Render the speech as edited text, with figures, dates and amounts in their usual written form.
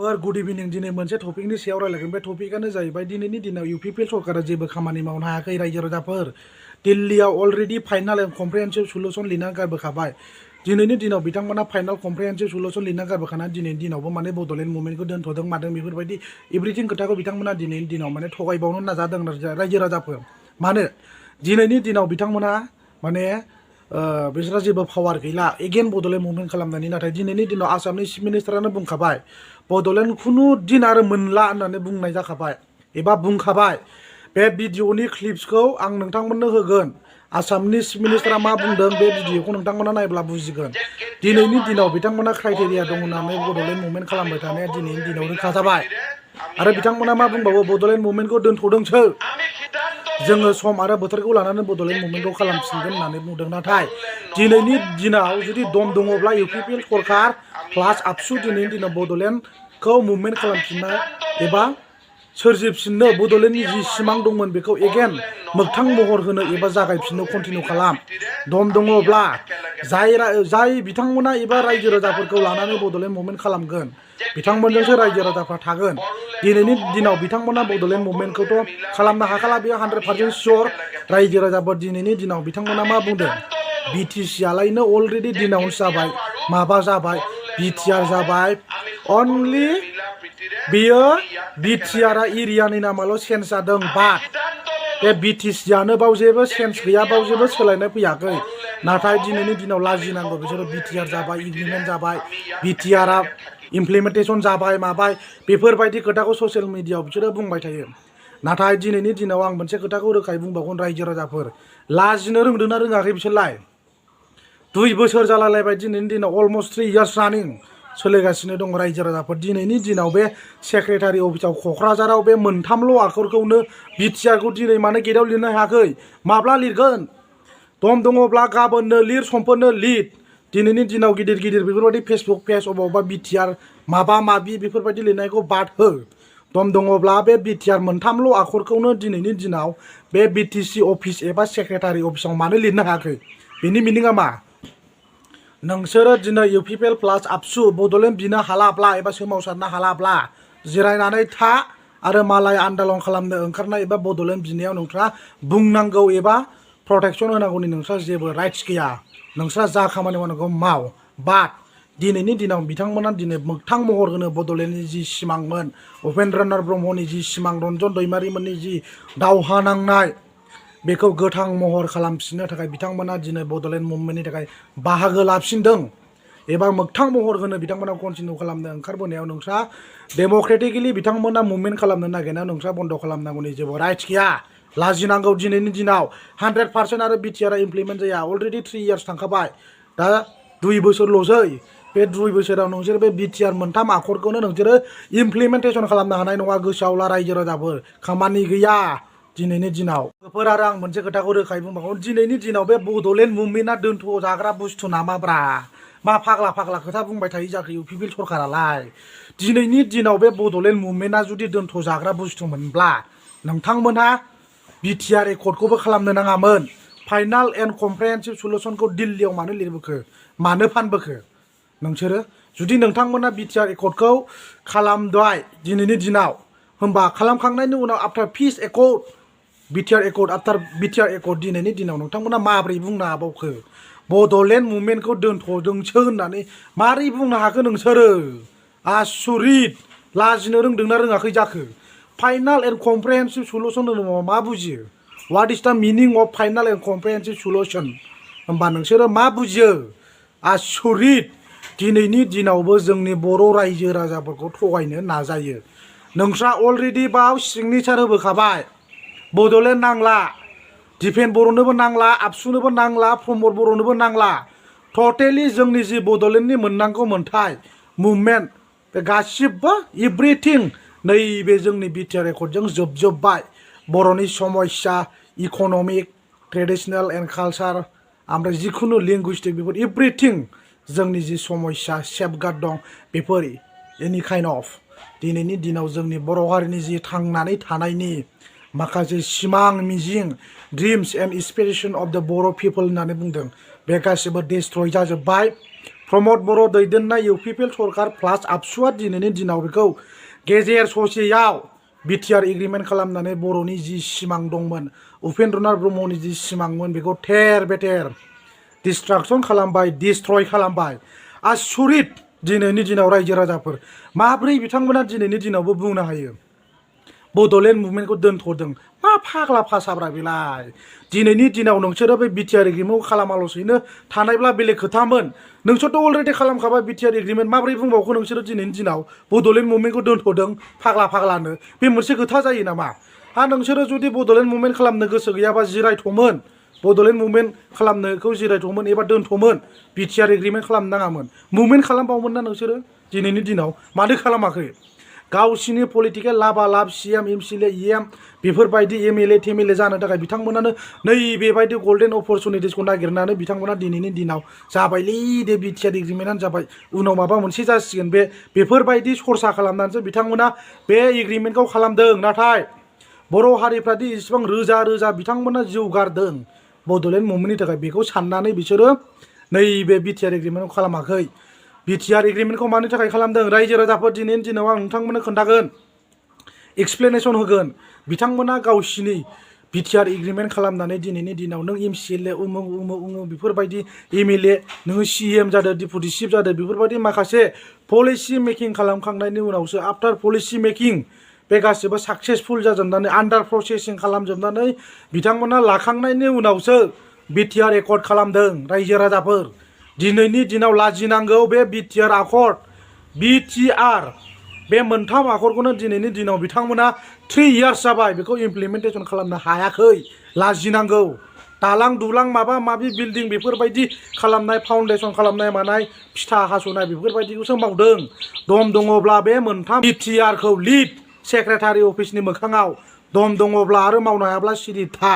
good इभिनिं दिनै मोनसे टपिकनि सायाव रायलायगोन बे टपिकआनो जाहैबाय दिनैनि दिनाव इउपिपिएल सरकारा जेबो खामानि मावनो हायाखै रायजो राजाफोर दिल्लीयाव already final and comprehensive solution लिरना गारबोखाबाय दिनैनि दिनाव बिथांमोना फाइनाल कम्प्रिहेन्सिभ सलुशन लिरना गारबोखानानै दिनैनि दिनावबो माने बड'लेण्ड मुभमेन्टखौ दोनथ'दों मादों बेफोरबायदि एभ्रिथिं खोथाखौ बिथांमोना दिनैनि दिनाव माने थगायबावनो नाजादों रायजो राजाफोर मानो दिनैनि दिनाव बिथांमोना माने बिसोरहा जेबो पावार गैला एगेन बड'लेण्ड मुभमेन्ट खालामनायनि नाथाय दिनैनि दिनाव आसामनि चिफ मिनिस्टारानो बुंखाबाय बड'लेण्ड खुनु दिन आरो मोनला होननानै बुंनाय जाखाबाय एबा बुंखाबाय बे भिडिअनि क्लिप्सखौ आं नोंथांमोननो होगोन आसामनि चिफ मिनिस्टारा मा बुंदों बे भिडिअखौ नोंथांमोना नायब्ला बुजिगोन दिनैनि दिनाव बिथांमोना क्राइटेरिया दं होननानै बड'लेण्ड मुभमेन्ट खालामबाय थानाया दिनैनि दिनाव रोखा जाबाय आरो बिथांमोना मा बुंबावो बड'लेण्ड मुभमेन्टखौ दोनथ'दोंसो जोङो सम आरो बोथोरखौ लानानै बड'लेण्ड मुभमेन्टखौ खालामफिनगोन होननानै बुंदों नाथाय दिनैनि दिनाव जुदि दम दङब्ला इउपिपिएल सरकार प्लास आबसु दिनैनि दिनाव बड'लेण्डखौ मुभमेन्ट खालामफिननो एबा सोरजिफिननो बड'लेण्डनि जि सिमां दंमोन बेखौ एगेन मोगथां महर होनो एबा जागायफिननो कन्टिनिउ खालाम दम दङब्ला जाय बिथांमोना एबा रायजो राजाफोरखौ लानानै बड'लेण्ड मुभमेन्ट खालामगोन बिथांमोनजोंसो रायजो राजाफ्रा थागोन दिनैनि दिनाव बिथांमोना बड'लेण्ड मुभमेन्टखौथ' खालामनो हाखाला बेयो 100% सियर रायजो राजाफोर दिनैनि दिनाव बिथांमोना मा बुंदों बिटिसि आलायनो अलरेडि डिनाउन्स जाबाय माबा जाबाय बिटिआर जाबाय अनलि बेयो बिटिआरआ एरियानि नामाल' चेन्ज जादों बाट बे बिटिसिआनो बाव जेबो चेन्ज गैया बाव जेबो सोलायनाय फैयाखै नाथाय दिनैनि दिनाव लाजिनांगौ बिसोरो बिटिआर जाबाय एग्रिमेन्ट जाबाय बिटिआरआ इमप्लिमेन्टेसन जाबाय माबाय बेफोरबायदि खोथाखौ ससियेल मिडियाआव बिसोरो बुंबाय थायो नाथाय दिनैनि दिनाव आं मोनसे खोथाखौ रोखायै बुंबावगोन रायजो राजाफोर लाजिनो रोंदोंना रोङाखै बिसोरलाय 2 बोसोर जालायलायबाय दिनैनि दिनाव अलमस्ट 3 इयार्स रानिं सोलिगासिनो दं रायजो राजाफोर दिनैनि दिनाव बे सेक्रेटारि अफिसाव क'क्राझाराव बे मोनथामल' आखरखौनो बिटिआरखौ दिनै मानो गेटआव लिरनो हायाखै माब्ला लिरगोन दम दङब्ला गाबोननो लिर समफोरनो लिर दिनैनि दिनाव गिदिर गिदिर बेफोरबायदि फेसबुक पेज अबावबा बिटिआर माबा माबि बेफोरबायदि लिरनायखौ बाद हो दम दङब्ला बे बिटिआर मोनथामल' आखरखौनो दिनैनि दिनाव बे बिटिसि अफिस एबा सेक्रेटारि अफिसाव मानो लिरनो हायाखै बेनि मिनिङा मा नोंसोरो दिनै इउपिपिएल प्लास आबसु बड'लेण्ड बिनो हालाब्ला एबा सोमावसारनो हालाब्ला जिरायनानै था आरो मालाय आन्दालन खालामनो ओंखारनाय एबा बड'लेण्ड बिनायाव नोंस्रा बुंनांगौ एबा प्रटेक्सन होनांगौनि नोंस्रा जेबो राइट्स गैया नोंस्रा जा खामानि मावनांगौ माव बाट दिनैनि दिनाव बिथांमोना दिनै मोगथां महर होनो बड'लेण्डनि जि सिमांमोन उपेन्द्रनाथ ब्रह्मनि जि सिमां रन्जन दैमारिमोननि जि दावहा नांनाय बेखौ गोथां महर खालामफिननो थाखाय बिथांमोना दिनै बड'लेण्ड मुभमेन्टनि थाखाय बाहागो लाफिनदों एबा मोगथां महर होनो बिथांमोना कन्टिनिउ खालामनो ओंखारबोनायाव नोंस्रा डेम'क्रेटिकेलि बिथांमोना मुभमेन्ट खालामनो नागिरनायाव नोंस्रा बन्द' खालामनांगौनि जेबो राइट्स गैया लाजिनांगौ दिनैनि दिनाव 100% आरो बिटिआरआ इमप्लिमेन्ट जाया अलरेडि 3 इयार्स थांखाबाय दा 2 बोसोरल'सै बे 2 बोसोराव नोंसोर बे बिटिआर मोनथाम आखरखौनो नोंसोरो इमप्लिमेन्टेसन खालामनो हानाय नङा गोसोआव ला रायजो राजाफोर खामानि गैया दिनैनि दिनाव बेफोर आरो आं मोनसे खोथाखौ रोखायै बुंबावगोन दिनैनि दिनाव बे बड'लेण्ड मुभमेन्टआ दोनथ' जाग्रा बुस्थु नामाब्रा मा फाग्ला खोथा बुंबाय थायो जाखो इउपिपिएल सरकारालाय दिनैनि दिनाव बे बड'लेण्ड मुभमेन्टआ जुदि दोनथ' जाग्रा बुस्थुमोनब्ला नोंथांमोनहा बिटिआर एकर्डखौबो खालामनो नाङामोन फाइनाल एन्ड कम्प्रिहेन्सिभ सलुशनखौ दिल्लीयाव मानो लिरबोखो मानो फानबोखो नोंसोरो जुदि नोंथांमोना बिटिआर एकर्डखौ खालामबाय दिनैनि दिनाव होमबा खालामखांनायनि उनाव after peace accord BTR accord after BTR accord दिनैनि दिनाव नोंथांमोना माबोरै बुंनो हाबावखो बड'लेण्ड मुभमेन्टखौ दोनथ'दोंसो होननानै मारै बुंनो हाखो नोंसोरो आसुरित लाजिनो रोंदोंना रोङाखै जाखो फाइनाल एन्ड कम्प्रिहेन्सिभ सलुशन होनोबा मा बुजियो व्हाट इज द मिनिं of final and comprehensive solution होमबा नोंसोरो मा बुजियो आसुरित दिनैनि दिनावबो जोंनि बर' रायजो राजाफोरखौ थगायनो नाजायो नोंस्रा अलरेडि बाव सिगनेचार होबोखाबाय बड'लेण्ड नांला दिफेन बर'नोबो नांला आबसुनोबो नांला प्रमद बर'नोबो नांला टटेलि जोंनि जि बड'लेण्डनि मोननांगौ मोन्थाय मुभमेन्ट बे गासिबो एभ्रिथिं नैबे जोंनि बिटिआर एकर्डजों जोबजोब्बाय बर'नि समस्या इक'नमिक ट्रेडिसनेल एन्ड कालचार ओमफ्राय जिखुनु लिंगुइस्टिक बेफोर एभ्रिथिं जोंनि जि समस्या सेफगार्ड दं बेफोर एनि काइन्ड अफ दिनैनि दिनाव जोंनि बर' हारिनि जि थांनानै थानायनि माखासे सिमां मिजिं ड्रिम्स एन्ड इन्सपिरेसन अफ द बर' पिपल होननानै बुंदों बे गासिबो डिस्ट्रय जाजोब्बाय प्रमद बर' दैदेननाय इउपिपिएल सरकार प्लास आबसुआ दिनैनि दिनाव बेखौ गेजेर ससेयाव बिटिआर एग्रिमेन्ट खालामनानै बर'नि जि सिमां दंमोन उपेन्द्रनाथ ब्रह्मनि जि सिमांमोन बेखौ थेर बेथेर डिस्ट्राक्सन खालामबाय डिस्ट्रय खालामबाय आसुरित दिनैनि दिनाव रायजो राजाफोर माब्रै बिथांमोना दिनैनि दिनावबो बुंनो हायो बड'लेण्ड मुभमेन्टखौ दोनथ'दों मा फाग्ला फासाब्रा बेलाय दिनैनि दिनाव नोंसोरो बे बिटिआर एग्रिमेन्टखौ खालामाल'सैनो थानायब्ला बेलेग खोथामोन नोंसोरथ' अलरेडि खालामखाबाय बिटिआर एग्रिमेन्ट माब्रै बुंबावखो नोंसोरो दिनैनि दिनाव बड'लेण्ड मुभमेन्टखौ दोनथ'दों फाग्ला फाग्लानो बे मोनसे खोथा जायो नामा हा नोंसोरो जुदि बड'लेण्ड मुभमेन्ट खालामनो गोसो गैयाबा जिरायथ'मोन बड'लेण्ड मुभमेन्ट खालामनोखौ जिरायथ'मोन एबा दोनथ'मोन बिटिआर एग्रिमेन्ट खालामनो नाङामोन मुभमेन्ट खालामबावोमोन ना नोंसोरो दिनैनि दिनाव मानो खालामाखै गावसिनि पलिटिकेल लाबा लाब सिएम एमसिएलए इएम बेफोरबायदि एमएलए टेमएलए जानो थाखाय बिथांमोनानो नैबेबायदि गल्डेन अपरचुनिटिसखौ नागिरनानै बिथांमोना दिनैनि दिनाव जाबायलै दे बिटिआर एग्रिमेन्टआनो जाबाय उनाव माबा मोनसे जासिगोन बेफोरबायदि सरसा खालामनानैसो बिथांमोना बे एग्रिमेन्टखौ खालामदों नाथाय बर' हारिफ्रादि इसिबां रोजा रोजा बिथांमोना जिउ गारदों बड'लेण्ड मुभमेन्टनि थाखाय बेखौ साननानै बिसोरो नैबे बिटिआर एग्रिमेन्टखौ खालामाखै बिटिआर एग्रिमेन्टखौ मानि थाखाय खालामदों रायजो राजाफोर दिनैनि दिनाव आं नोंथांमोननो खोन्थागोन एक्सप्लेनेसन होगोन बिथांमोना गावसिनि बिटिआर एग्रिमेन्ट खालामनानै दिनैनि दिनाव नों एमसिएलए उमुक उमुक उमुक बेफोरबायदि एमएलए नोङो सिएम जादों डिपुटि चिफ जादों बेफोरबायदि माखासे पलिसि मेकिं खालामखांनायनि उनावसो आफ्टार पलिसि मेकिं बे गासिबो साक्सेसफुल जाजोबनानै आन्डार प्रसेसिं खालामजोबनानै बिथांमोना लाखांनायनि उनावसो बिटिआर एकर्ड खालामदों रायजो राजाफोर दिनैनि दिनाव लाजिनांगौ बे बिटिआर आकर्ड बिटिआर बे मोनथाम आकर्डखौनो दिनैनि दिनाव बिथांमोना 3 इयार्स जाबाय बेखौ इमप्लिमेन्टेसन खालामनो हायाखै लाजिनांगौ दालां दुलां माबा माबि बिल्डिं बेफोरबायदि खालामनाय फाउन्डेसन खालामनाय मानाय फिथा हास'नाय बेफोरबायदिखौसो मावदों दम दङब्ला बे मोनथाम बिटिआरखौ लिड सेक्रेटारि अफिसनि मोखाङाव दम दङब्ला आरो मावनो हायाब्ला सिरि था